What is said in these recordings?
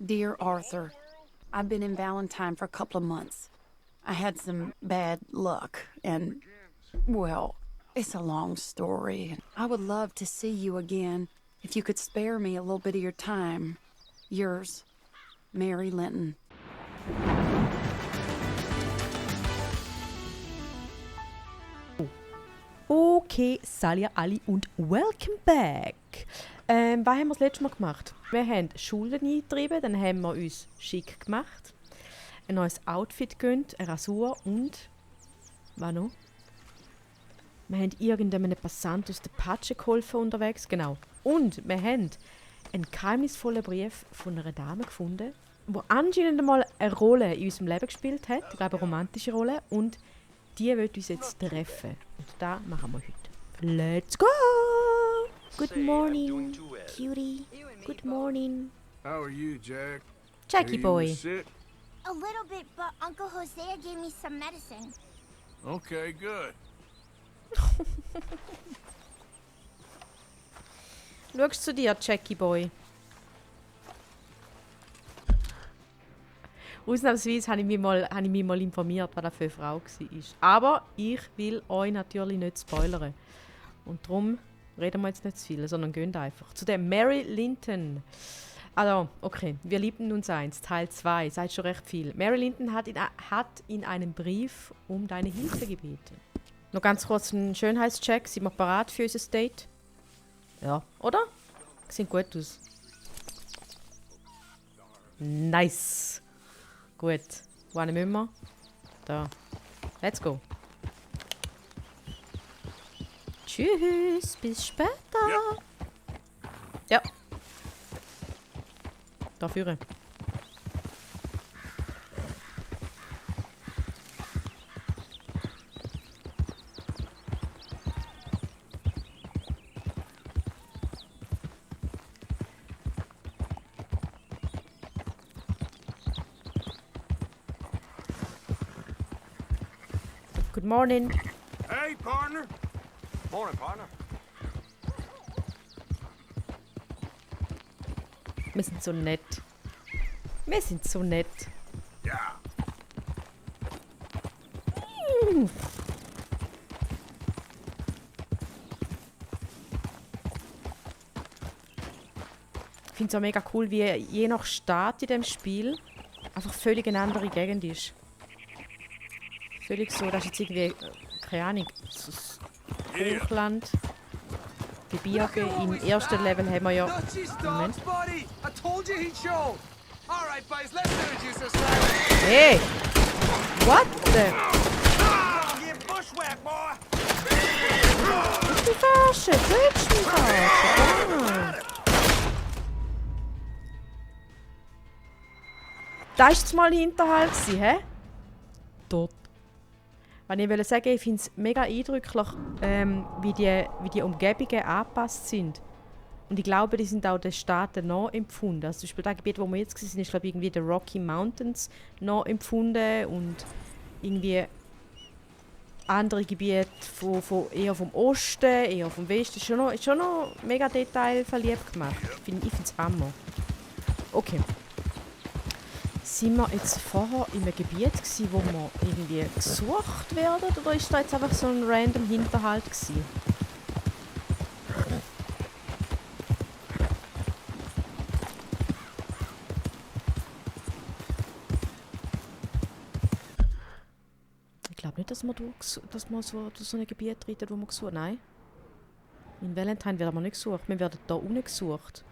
Dear Arthur, I've been in Valentine for a couple of months. I had some bad luck, and, well, it's a long story. I would love to see you again if you could spare me a little bit of your time. Yours, Mary Linton. Okay, Salia Ali und welcome back. Was haben wir das letzte Mal gemacht? Wir haben Schulden eingetrieben, dann haben wir uns schick gemacht, ein neues Outfit gegönnt, eine Rasur und... was noch? Wir haben irgendeinem Passant aus der Patsche geholfen unterwegs, genau. Und wir haben einen geheimnisvollen Brief von einer Dame gefunden, die anscheinend einmal eine Rolle in unserem Leben gespielt hat, ich glaube eine romantische Rolle, und die will uns jetzt treffen. Und das machen wir heute. Let's go! Good morning, cutie. Good morning. How are you, Jack? Jackie boy. Sick? A little bit, but Uncle Hosea gave me some medicine. Okay, good. Schaust zu dir, Jackie boy. Ausnahmsweise habe ich mich mal informiert, was das für eine Frau war. Aber ich will euch natürlich nicht spoilern. Und darum reden wir jetzt nicht zu viel, sondern gehen einfach. Zu der Mary Linton. Also, okay, wir liebten uns eins, Teil 2, sagt schon recht viel. Mary Linton hat in einem Brief um deine Hilfe gebeten. Noch ganz kurz einen Schönheitscheck. Sind wir bereit für unser Date? Ja, oder? Sieht gut aus. Nice. Gut. Wohin müssen wir? Da. Let's go. Tschüss, bis später. Ja. Da führen. Good morning. Hey, partner. Morning, partner. Wir sind so nett. Wir sind so nett. Ja. Ich finde es auch mega cool, wie je nach Staat in dem Spiel einfach völlig eine andere Gegend ist. Völlig so, das ist jetzt irgendwie, keine Ahnung, so das Hochland, Gebirge. Im ersten Level haben wir ja... Moment. Hey! What the... Willst du mich verarschen? Willst du mich verarschen? Da war jetzt mal ein Hinterhalt, hä? Dort. Was ich wollte sagen, ich finde es mega eindrücklich, wie die Umgebungen angepasst sind. Und ich glaube, die sind auch den Staaten nachempfunden. Also zum Beispiel das Gebiet, wo wir jetzt waren, ist glaube ich irgendwie die Rocky Mountains nachempfunden und irgendwie andere Gebiete eher vom Osten, eher vom Westen. Ist schon noch mega detailverliebt gemacht. Ich finde es Hammer. Okay. Sind wir jetzt vorher in einem Gebiet gewesen, wo wir irgendwie gesucht werden? Oder ist da jetzt einfach so ein random Hinterhalt gewesen? Ich glaube nicht, dass wir so ein Gebiet treten, wo wir gesucht haben. Nein. In Valentine werden wir nicht gesucht. Wir werden da unten gesucht.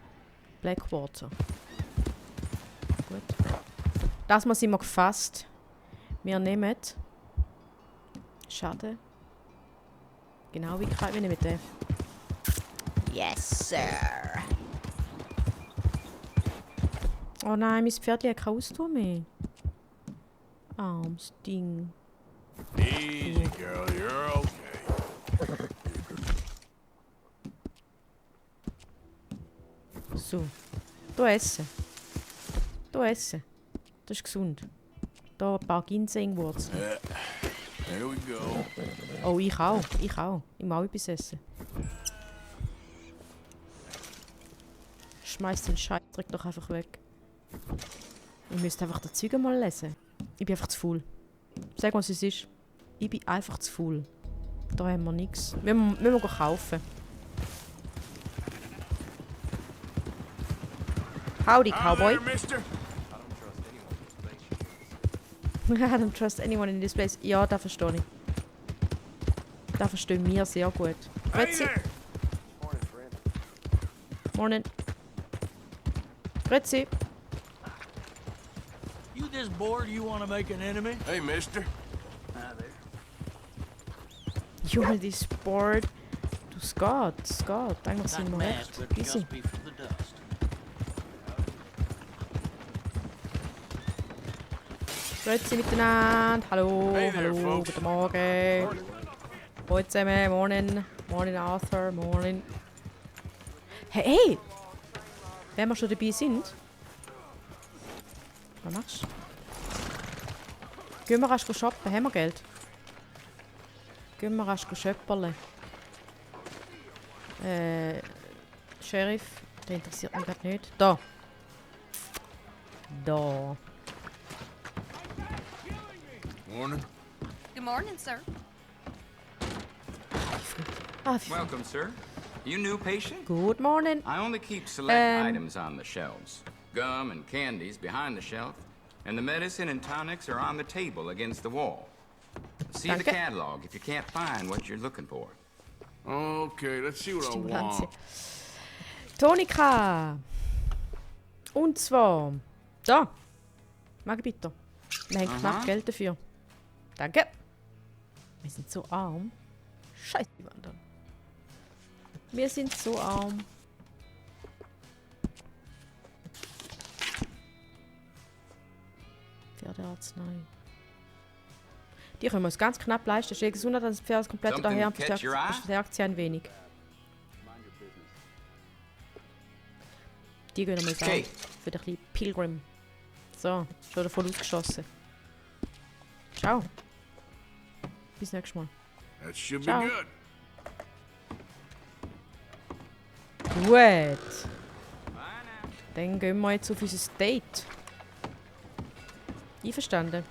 Blackwater. Gut. Das Mal sind wir gefasst. Wir nehmen Schaden. Genau wie wir nehmen den. Yes, sir. Oh nein, mein Pferd hat keine Ausdauer mehr. Armes Ding. Easy, girl. You're okay. So. Da essen. Da essen. Das ist gesund. Da ein paar Ginsengwurzeln. There we go. Oh, ich auch. Ich auch. Ich muss auch etwas essen. Schmeiß den Scheißdreck doch einfach weg. Ich müsste einfach das Zeug mal lesen. Ich bin einfach zu faul. Sag, was es ist. Ich bin einfach zu faul. Da haben wir nichts. Wir müssen kaufen. Howdy, Cowboy. There, mister. I don't trust anyone in this place. Ja, das verstehe ich. Das verstehen wir sehr gut. Hey Grüezi. there. Morning. Grüezi. You this bored you want to make an enemy? Hey, mister. Hi there. You're this bored. Du, Scott. Eigentlich sind wir Not recht masked, but busy. just be from the dust. Grüezi miteinander. Hallo, Hey there, hallo, folks. guten Morgen. Hallo zusammen, morning. Morning, Arthur, morning. Hey! Wenn wir schon dabei sind. Was machst du? Gehen wir rasch shoppen, haben wir Geld? Gehen wir rasch schöpperle. Sheriff, der interessiert mich gerade nicht. Da. Da. Morning. Good morning, sir. Ah, Welcome, sir. You new patient? good morning. I only keep select items on the shelves. Gum and candies behind the shelf, and the medicine and tonics are on the table against the wall. See the Danke. catalog if you can't find what you're looking for. Okay, let's see what I Stimulantie. want. Tonika. Und zwar. Da. Mag ich bitte. Wir haben knapp Geld dafür. Danke. Wir sind so arm. Scheiße, die Wandern. Wir sind so arm. Pferdearznei. Die können wir uns ganz knapp leisten. Steht gesund, dass das Pferd komplett Something daher und catch your eye? verstärkt sie ein wenig. Die gehen wir mal Okay. an. Für den kleinen Pilgrim. So, schon davon ausgeschossen. Ciao. Bis nächstes Mal. That should Ciao. be good. Gut. Dann gehen wir jetzt auf unser Date. Einverstanden.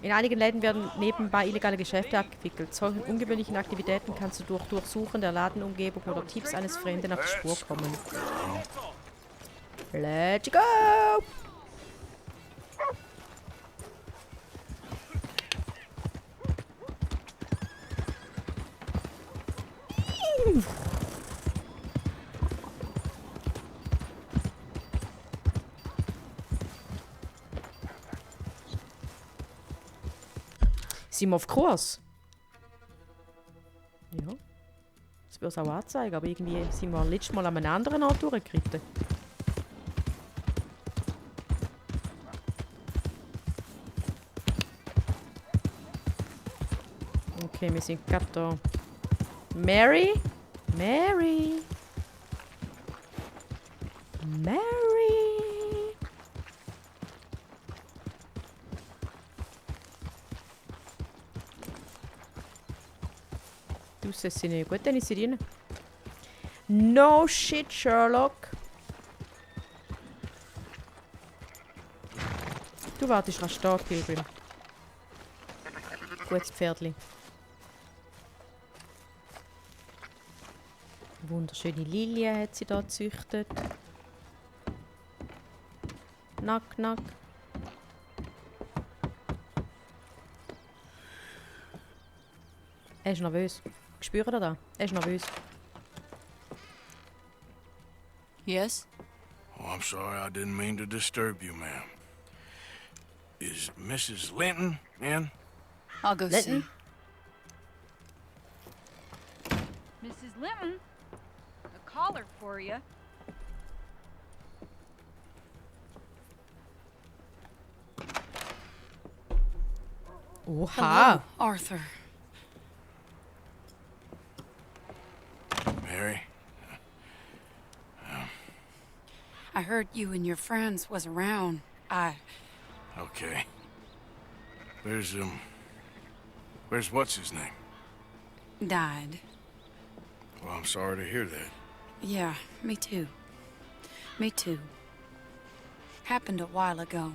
In einigen Läden werden nebenbei illegale Geschäfte abgewickelt. Solchen ungewöhnlichen Aktivitäten kannst du durch Durchsuchen der Ladenumgebung oder Tipps eines Fremden auf die Spur kommen. Let's go! Sind wir auf Kurs? Ja. Das würde es auch anzeigen, aber irgendwie sind wir letztes Mal an einem anderen Ort durchgeritten. Okay, wir sind gerade da. Mary? Mary? Mary? Du siehst sie nicht. Gut, dann ist sie drin. No shit, Sherlock. Du wartest rasch da, Pilgrim. Gutes Pferdli. Wunderschöne Lilie hat sie da gezüchtet. Knack, knack. Er ist nervös. Spürt ihr das? Er ist nervös. Yes? Oh, I'm sorry, I didn't mean to disturb you, ma'am. Is Mrs. Linton in? I'll go Linton? see. Mrs. Linton? A caller for you. Oha! Arthur. Mary? I heard you and your friends was around. Okay. Where's what's his name? Died. Well, I'm sorry to hear that. Yeah, me too. Me too. happened a while ago.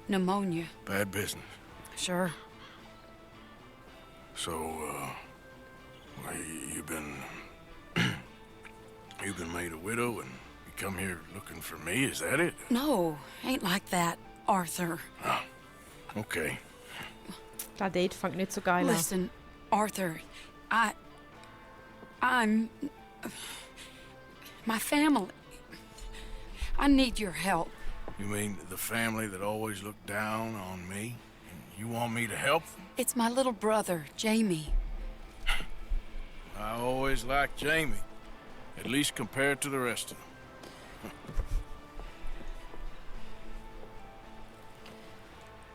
Pneumonia. Bad business. Sure. So, well, you've been made a widow and you come here looking for me, is that it? No, ain't like that, Arthur. Okay. Das Date fängt nicht so geil an. Listen, Arthur, I'm... My family. I need your help. You mean the family that always looked down on me? And you want me to help them? It's my little brother, Jamie. I always liked Jamie. At least compared to the rest of them.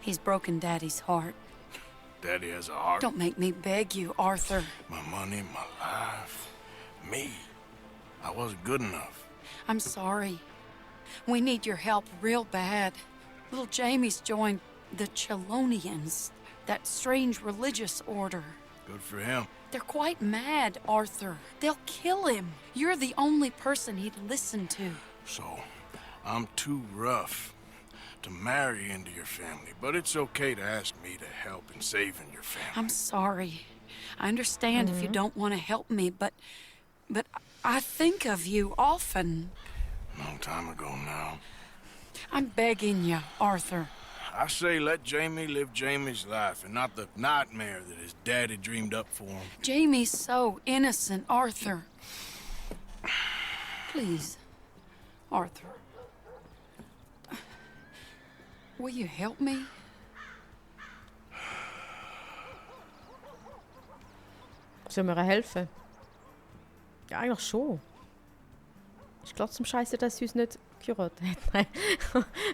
He's broken Daddy's heart. Daddy has a heart. Don't make me beg you, Arthur. My money, my life. Me. I wasn't good enough. I'm sorry. We need your help real bad. Little Jamie's joined the Chelonians, that strange religious order. Good for him. They're quite mad, Arthur. They'll kill him. You're the only person he'd listen to. So, I'm too rough to marry into your family, but it's okay to ask me to help in saving your family. I'm sorry. I understand if you don't want to help me, but I think of you often. Long time ago now. I'm begging you, Arthur. I say let Jamie live Jamie's life and not the nightmare that his daddy dreamed up for him. Jamie's so innocent, Arthur. Please, Arthur. Will you help me? Sollen wir ihr helfen? Ja, eigentlich schon. Ist klar zum Scheiße, dass sie uns nicht geheiratet hat. Nein.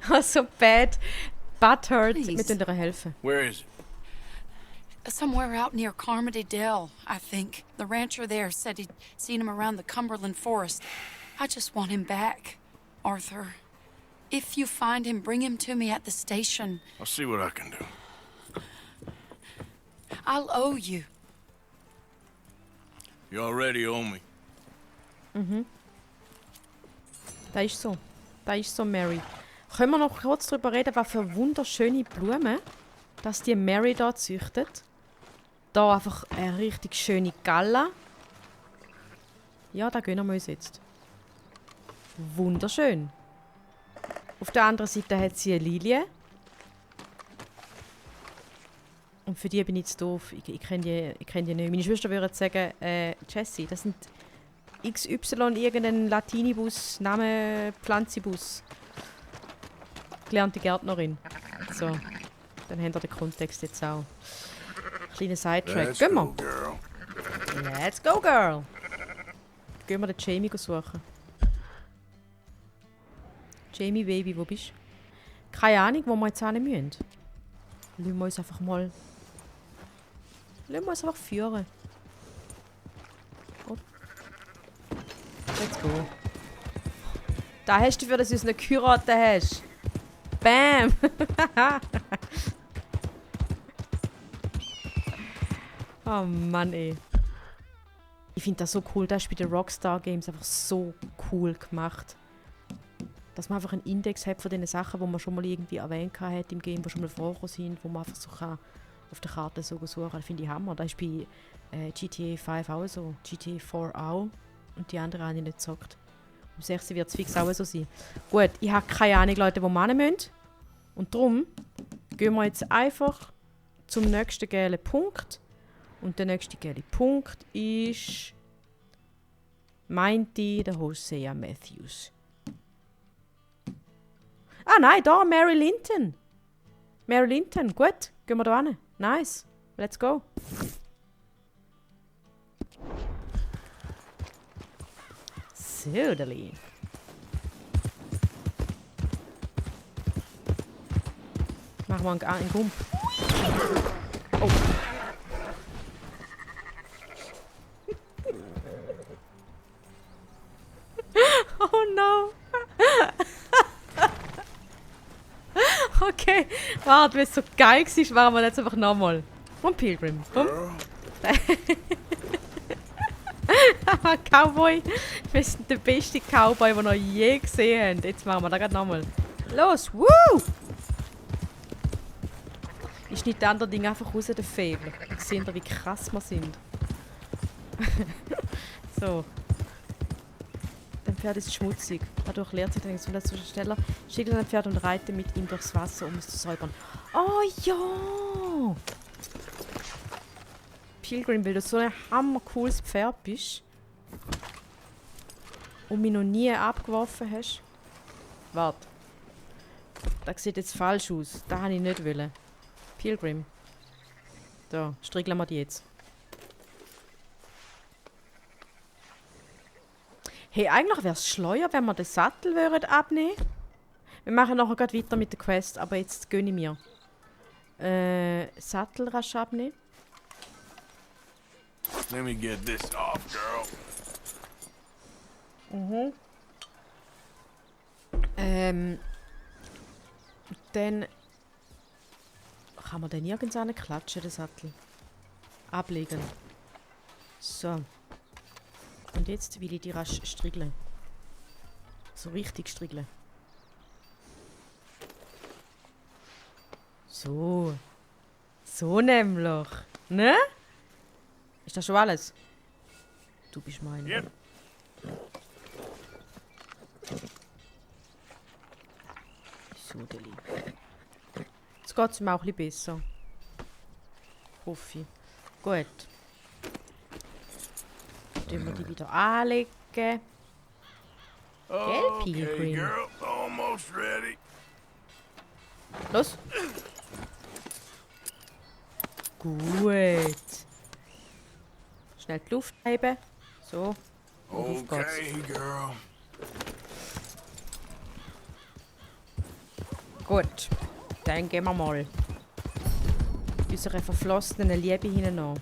Also bad, butthurt. Please. Wir tun ihr helfen. Where is it? Somewhere out near Carmody Dell, I think. The rancher there said he'd seen him around the Cumberland Forest. I just want him back, Arthur. If you find him, bring him to me at the station. I'll see what I can do. I'll owe you. You already owe me. Das ist so. Das ist so, Mary. Können wir noch kurz darüber reden, was für wunderschöne Blumen, dass die Mary da züchtet? Da einfach eine richtig schöne Gala. Ja, da gönnen wir uns jetzt. Wunderschön. Auf der anderen Seite hat sie eine Lilie. Und für die bin ich jetzt doof. Ich kenne die nicht. Meine Schwester würde sagen, Jessie, das sind XY irgendein Latinibus, Name Pflanzibus. Gelernte Gärtnerin. So, dann habt ihr den Kontext jetzt auch. Kleiner Sidetrack. Let's Gehen go, wir. girl. Let's go, girl. Gehen wir den Jamie suchen. Jamie, Baby, wo bist du? Keine Ahnung, wo wir jetzt hin müssen. Lassen wir uns einfach mal... Lassen wir uns einfach führen. Oh. Let's go. Da hast du dafür, dass du uns nicht geheiratet hast. Bam! Oh Mann, ey. Ich finde das so cool. Das ist bei den Rockstar Games einfach so cool gemacht. Dass man einfach einen Index hat von den Sachen, die man schon mal irgendwie erwähnt hat im Game, die schon mal vorgekommen sind, wo man einfach so kann auf der Karte so suchen kann. Das finde ich Hammer. Das ist bei GTA 5 auch so. GTA 4 auch. Und die anderen habe ich nicht gezockt. Um 6 wird es fix auch so sein. Gut, ich habe keine Ahnung, Leute, wo wir hin müssen. Und darum gehen wir jetzt einfach zum nächsten gelben Punkt. Und der nächste gelbe Punkt ist... meinte der Hosea Matthews. Ah nein, da, Mary Linton. Mary Linton, gut. Gehen wir da hin. Nice. Let's go. So, Dali. Machen wir einen Gump. Oh. Oh no. Okay, warte, weil es so geil war, machen wir jetzt einfach nochmal. Vom Pilgrim. Cowboy. Wir sind der beste Cowboy, den wir noch je gesehen haben. Jetzt machen wir das gerade nochmal. Los, woo! Ich schneide die anderen Dinge einfach raus, den Febel. Seht ihr, wie krass wir sind. So. Dein Pferd ist schmutzig. Dadurch lehrt sich der Gesundheitszusteller. Schicke dein Pferd und reite mit ihm durchs Wasser, um es zu säubern. Oh ja! Pilgrim, weil du so ein hammercooles Pferd bist. Und mich noch nie abgeworfen hast. Warte. Das sieht jetzt falsch aus. Das wollte ich nicht wollen. Pilgrim. Da, strickeln wir die jetzt. Hey, eigentlich wäre es schleuer, wenn wir den Sattel abnehmen würden. Wir machen nachher gerade weiter mit der Quest, aber jetzt gönne ich mir. Sattel rasch abnehmen. Let me get this off, girl. Dann kann man den nirgends klatschen, den Sattel. Ablegen. So. Und jetzt will ich die rasch striegeln. So richtig striegeln. So. So nämlich. Ne? Ist das schon alles? Du bist meine. Yep. So, Deli. Jetzt geht es mir auch ein bisschen besser. Hoffe ich. Gut. Dann wir die wieder anlegen. Gell, Okay, Pilgrim? girl, almost ready. Los. Gut. Schnell die Luft heben. So. Und auf geht's. Okay, girl. Gut. Dann gehen wir mal unserer verflossenen Liebe hinein.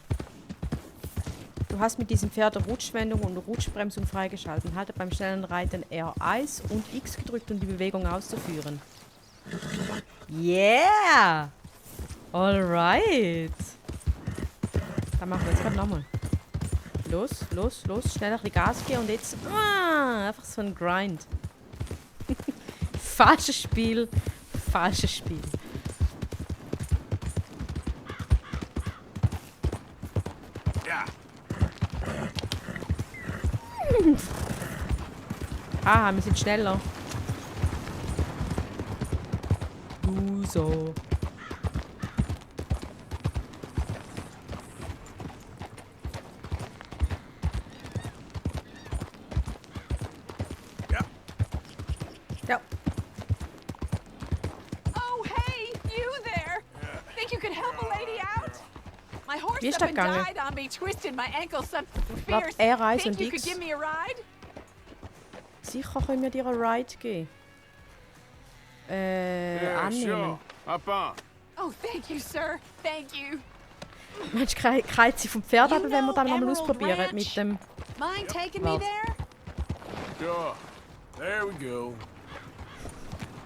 Du hast mit diesem Pferd eine Rutschwendung und eine Rutschbremsung freigeschaltet. Halte beim schnellen Reiten R1 und X gedrückt, um die Bewegung auszuführen. Yeah! Alright! Dann machen wir jetzt gerade nochmal. Los, los, los. Schnell ein bisschen Gas geben und jetzt... einfach so ein Grind. Falsches Spiel. Falsches Spiel. Ja. Ah, wir sind schneller. So. Ja. Ja. Oh, hey, you there! Think you could help a lady out? My horse Wie ist up das and gegangen? died on me, twisted my ankle something Warte, fierce. R1 Think und you could X. give me a ride? Sicher können wir dir einen Ride geben. Yeah, Annehmen. sure. Hop on. Oh, thank you, sir. Thank you. Mensch, kreizt sie vom Pferd ab, You wenn wir know dann nochmal Emerald ausprobieren Ranch? mit dem... Mind taking me Well. there? Sure. There we go.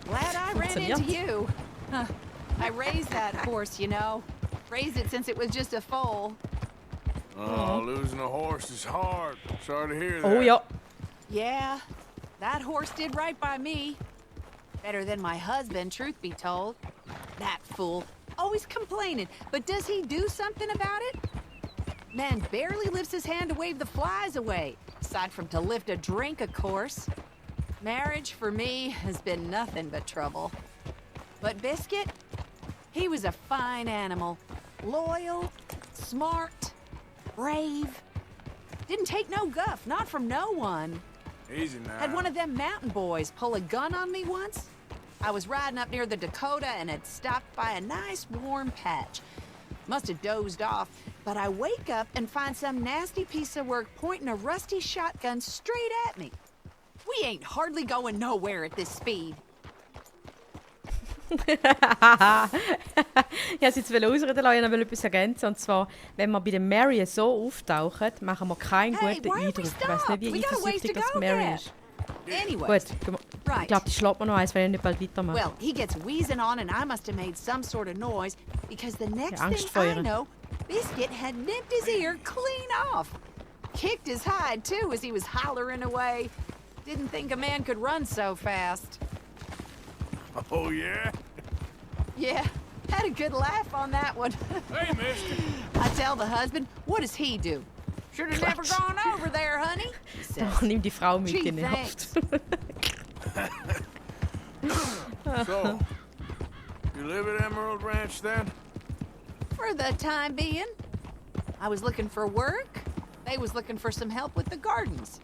Glad I ran Funktioniert. into you. Huh. I raised that horse, you know. Raised it since it was just a foal. Oh, losing a horse is hard. Sorry to hear that. Oh ja. Yeah, that horse did right by me. Better than my husband, truth be told. That fool. Always complaining, but does he do something about it? Man barely lifts his hand to wave the flies away. Aside from to lift a drink, of course. Marriage, for me, has been nothing but trouble. But Biscuit, he was a fine animal. Loyal, smart, brave. Didn't take no guff, not from no one. Easy now. Had one of them mountain boys pull a gun on me once. I was riding up near the Dakota and had stopped by a nice warm patch. Must have dozed off, but I wake up and find some nasty piece of work pointing a rusty shotgun straight at me. We ain't hardly going nowhere at this speed. Ich wollte es jetzt ausreden lassen, ich wollte etwas ergänzen. Und zwar, wenn wir bei der Mary so auftauchen, machen wir keinen Hey, guten why are we Eindruck. Ich weiss nicht, wie stopped? We got a ways eifersüchtig to das go Mary there. ist. Anyways, Gut, ich right. glaube, die schlägt mir noch eins, wenn ich nicht bald weitermache. Well, he gets wheezing on and I must have made some sort of noise because the next Angst thing vor I ihr. know, Biscuit had nipped his ear clean off. Kicked his hide too as he was hollering away. Didn't think a man could run so fast. Oh, yeah? Yeah, had a good laugh on that one. Hey, mister. I tell the husband, what does he do? Should have never gone over there, honey. He says, Oh, nimm die Frau mit, Gee, genervt. So, you live at Emerald Ranch then? for the time being. I was looking for work. They was looking for some help with the gardens.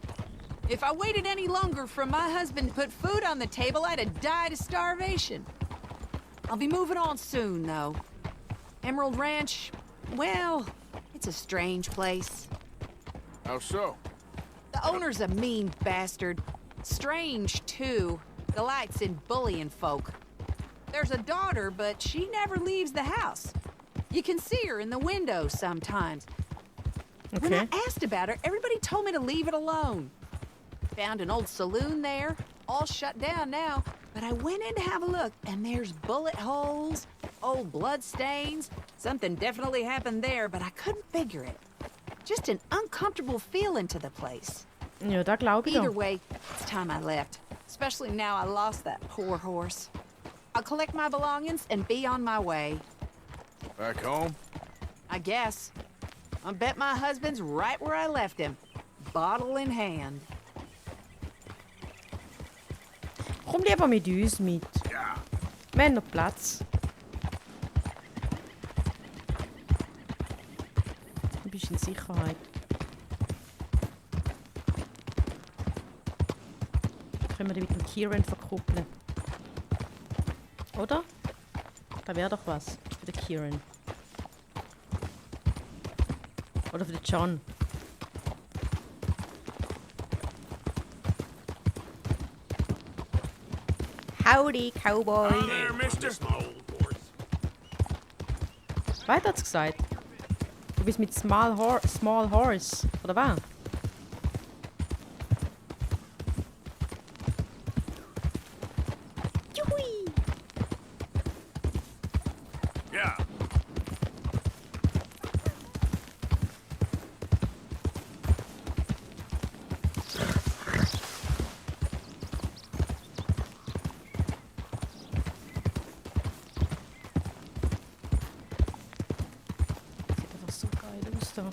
If I waited any longer for my husband to put food on the table, I'd have died of starvation. I'll be moving on soon, though. Emerald Ranch, well, it's a strange place. How so? The owner's a mean bastard. Strange, too. Delights in bullying folk. There's a daughter, but she never leaves the house. You can see her in the window sometimes. When I asked about her, everybody told me to leave it alone. Found an old saloon there, all shut down now, but I went in to have a look, and there's bullet holes, old blood stains. Something definitely happened there, but I couldn't figure it. Just an uncomfortable feeling to the place. Ja, da glaube ich Either doch. way, it's time I left. Especially now I lost that poor horse. I'll collect my belongings and be on my way. Back home? I guess. I bet my husband's right where I left him. Bottle in hand. Komm lieber mit uns mit. Ja. Wir haben noch Platz. Du bist in Sicherheit. Können wir dich mit dem Kieran verkuppeln? Oder? Da wäre doch was für den Kieran. Oder für den John. Howdy, Cowboy. There, mister. Weiter hat's gesagt. Du bist mit Small Horse, oder was? Juhui! Ja. Sieht einfach so geil aus da.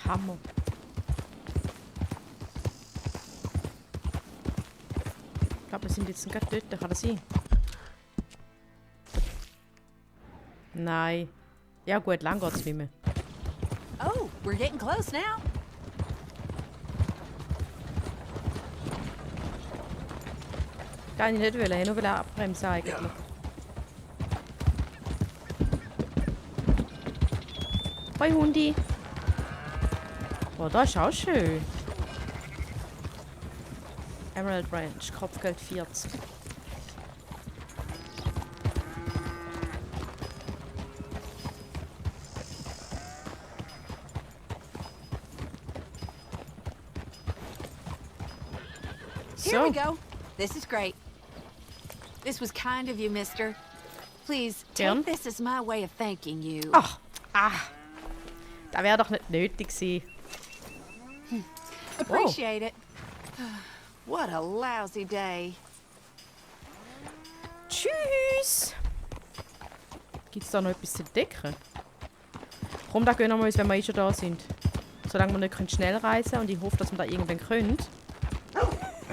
Hammer. Ich glaube, wir sind jetzt gerade dort. Kann das sein? Nein. Ja gut, lang geht's nicht mehr. Oh, we're getting close now. Kann ich nicht wollen. Ich wollte nur abbremsen eigentlich. Hoi Hundi. Boah, das ist auch schön. Emerald Ranch, Kopfgeld 40. Here we go. This is great. This was kind of you, mister. Please, Gern. take this as my way of thanking you. Ach, das wäre doch nicht nötig gewesen. Appreciate it. What a lousy day. Tschüss! Gibt es da noch etwas zu entdecken? Komm, da gönnen wir uns, wenn wir schon da sind. Solange wir nicht schnell reisen können und ich hoffe, dass wir da irgendwann können,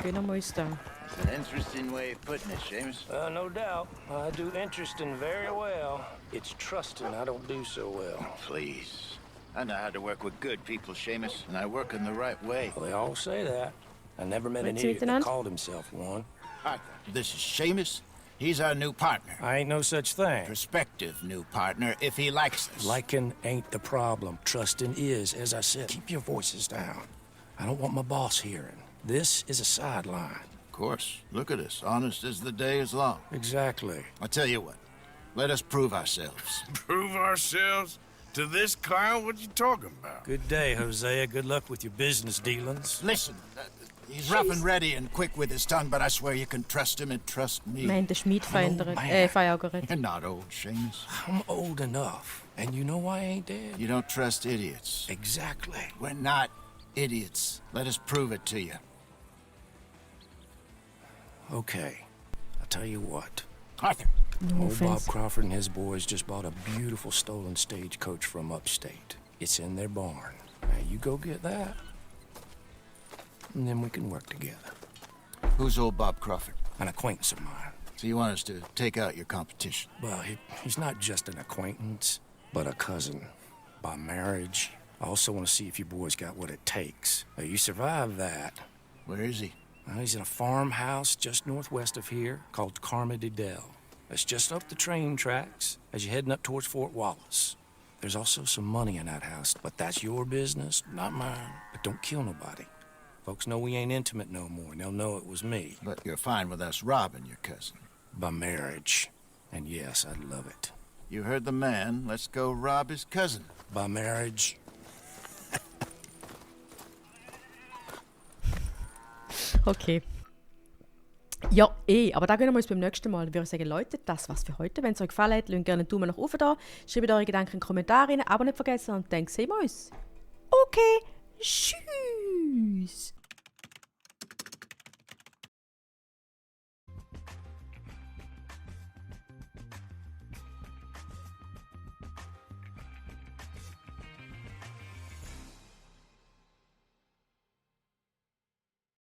gönnen wir uns da. An interesting way of putting it, Seamus. No doubt. I do interesting very well. It's trusting I don't do so well. Please. I know how to work with good people, Seamus, and I work in the right way. Well, they all say that. I never met an Wait, idiot that Lieutenant? called himself one. Arthur, this is Seamus. He's our new partner. I ain't no such thing. Prospective new partner, if he likes us. Liking ain't the problem. Trusting is, as I said. Keep your voices down. I don't want my boss hearing. This is a sideline. Of course. Look at us. Honest as the day is long. Exactly. I'll tell you what. Let us prove ourselves. Prove ourselves to this clown? What you talking about? Good day, Hosea. Good luck with your business dealings. Listen, he's rough and ready and quick with his tongue, but I swear you can trust him and trust Wir me. haben den Schmied man. verärgert. You're not old, Seamus. I'm old enough. And you know I ain't dead. You don't trust idiots. Exactly. We're not idiots. Let us prove it to you. Okay. I I'll tell you what. Arthur. No Old Bob offense. Crawford and his boys just bought a beautiful stolen stagecoach from upstate. It's in their barn. Now you go get that, and then we can work together. Who's old Bob Crawford? An acquaintance of mine. So you want us to take out your competition? Well, he's not just an acquaintance, but a cousin. By marriage. I also want to see if you boys got what it takes. Now, you survive that. Where is he? Well, he's in a farmhouse just northwest of here called Carmody Dell. It's just up the train tracks as you're heading up towards Fort Wallace. There's also some money in that house, but that's your business, not mine. But don't kill nobody. Folks know we ain't intimate no more, and they'll know it was me. But you're fine with us robbing your cousin. By marriage. And yes, I'd love it. You heard the man. Let's go rob his cousin. By marriage. Okay. Ja, aber da gehen wir uns beim nächsten Mal. Ich würde sagen, Leute, das war's für heute. Wenn es euch gefallen hat, lasst gerne einen Daumen nach oben da. Schreibt eure Gedanken in die Kommentare rein. Aber nicht vergessen, und dann sehen wir uns. Okay, tschüss.